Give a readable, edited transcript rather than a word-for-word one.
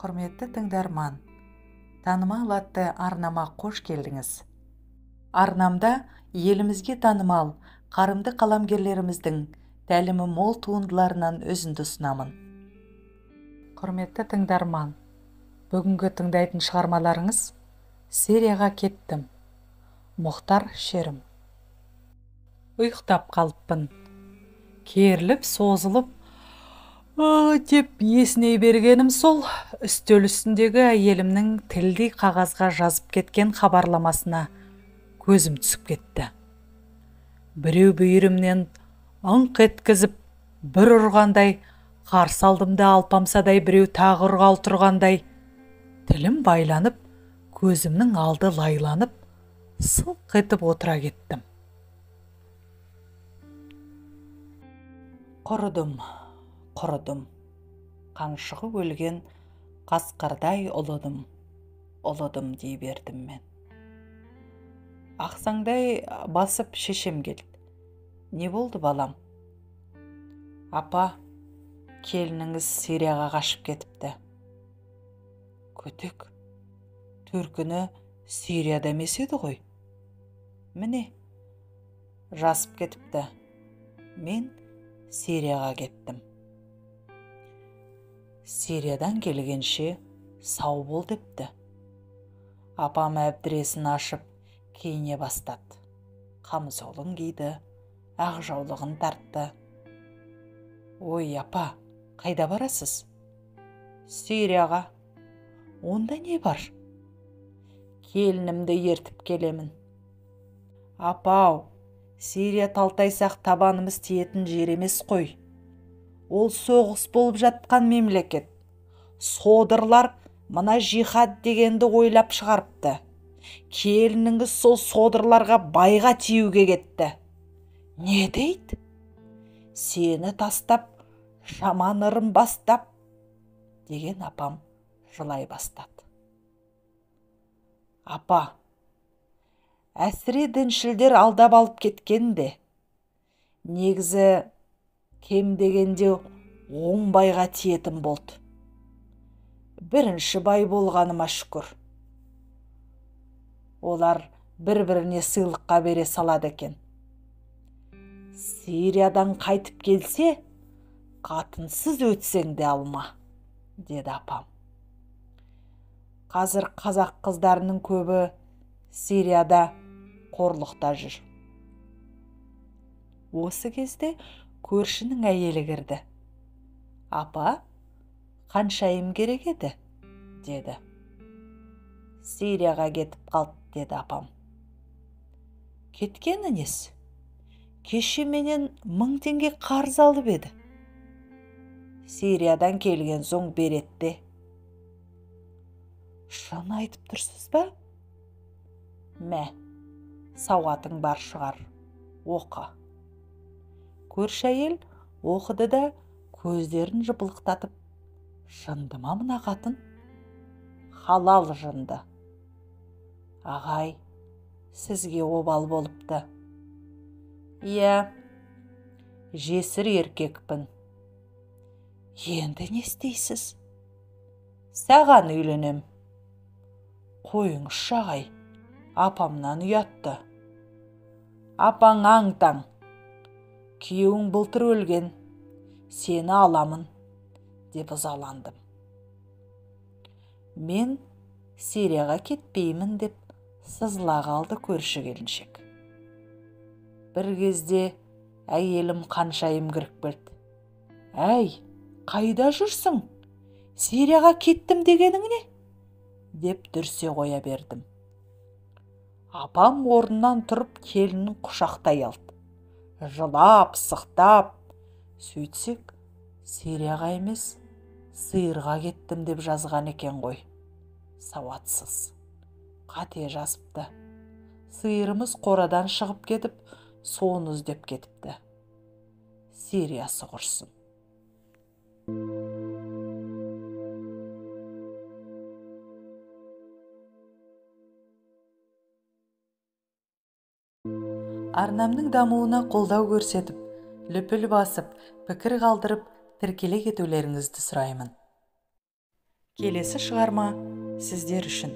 Құрметті тыңдарман, танымал атты арнама қош келдіңіз. Арнамда елімізге танымал, қарымды қаламгерлеріміздің тәлімі мол туындыларынан үзінді ұсынамын. Құрметті тыңдарман, бүгінгі тыңдайтын шығармаларыңыз «Сирияға кеттім», Мұхтар Шерім. Ұйықтап қалыппын. Керіліп, созылып, деп есіней бергенім сол, үстел үстіндегі әйелімнің тілдей қағазға жазып кеткен хабарламасына көзім түсіп кетті. Біреу бүйірімнен ыңқ еткізіп бір ұрғандай, қарсы алдымда алпамсадай біреу тағы ұрғалы тұрғандай, тілім байланып, көзімнің алды лайланып, сылқ етіп отыра кеттім. Құрыдым, құрыдым. Қаншығы өлген қасқырдай ұлыдым, ұлыдым дей бердім мен. Ақсаңдай басып шешем келді. Не болды, балам? Апа, келініңіз Сирияға қашып кетіпті. Көтек, төркіні Сирияда емес еді ғой. Міне, жасып кетіпті. Мен Сирияға кеттім. Сириядан келгенше сау бол депті. Апам әбдіресін ашып киіне бастады. Қамзолын киді, ақ жаулығын тартты. Ой, апа, қайда барасыз? Сирияға. Онда не бар? Келінімді ертіп келемін. Апау, Сирия талтайсақ табанымыз тиетін жер емес қой. Ол соғыс болып жатқан мемлекет. Содырлар мына жихад дегенді ойлап шығарыпты. Келініңіз сол содырларға байға тиюге кетті. Не дейді? Сені тастап, жаман ырым бастап, деген апам жылай бастады. Апа, әсіре діншілдер алдап алып кеткен де. Негізі кем дегенде 10 байға тиетін болды. Бірінші бай болғаныма шүкір. Олар бір-біріне сыйлыққа бере салады екен. Сириядан қайтып келсе, қатынсыз өтсең де алма, деді апам. Қазір қазақ қыздарының көбі Сирияда қорлықта жүр. Осы кезде көршінің әйелі кірді. Апа, қаншайым керек еді? Деді. Сирияға кетіп қалды, деді апам. Кеткені несі? Кеше менен 1000 теңге қарыз алып еді. Сириядан келген соң беретті. Шын айтып тұрсыз ба? Мә, сауатың бар шығар, оқы. Көрші әйел оқыды да көздерін жыпылықтатып, жынды ма мына қатын? Халал жынды. Ағай, сізге обал болыпты. Иә, жесір еркекпін. Енді не істейсіз? Саған үйленем. Қойыңызшы, ағай, апамнан ұятты. Апаң аң-таң. Күйеуің былтыр өлген, сені аламын, деп ызаландым. Мен Сирияға кетпеймін, деп сызыла қалды көрші келіншек. Бір кезде әйелім Қаншайым кіріп келді. Әй, қайда жүрсің? Сирияға кеттім дегенің не? Деп дүрсе қоя бердім. Апам орнынан тұрып келінін құшақтай алды. Жылап, сықтап, сөйтсек, Сирияға емес, сиырға кеттім деп жазған екен ғой. Сауатсыз. Қате жазыпты. Сиырымыз қорадан шығып кетіп, соны іздеп кетіпті. Сириясы құрсын. Арнамның дамуына қолдау көрсетіп, лүпіл басып, пікір қалдырып, тіркеле кетулеріңізді сұраймын. Келесі шығарма сіздер үшін.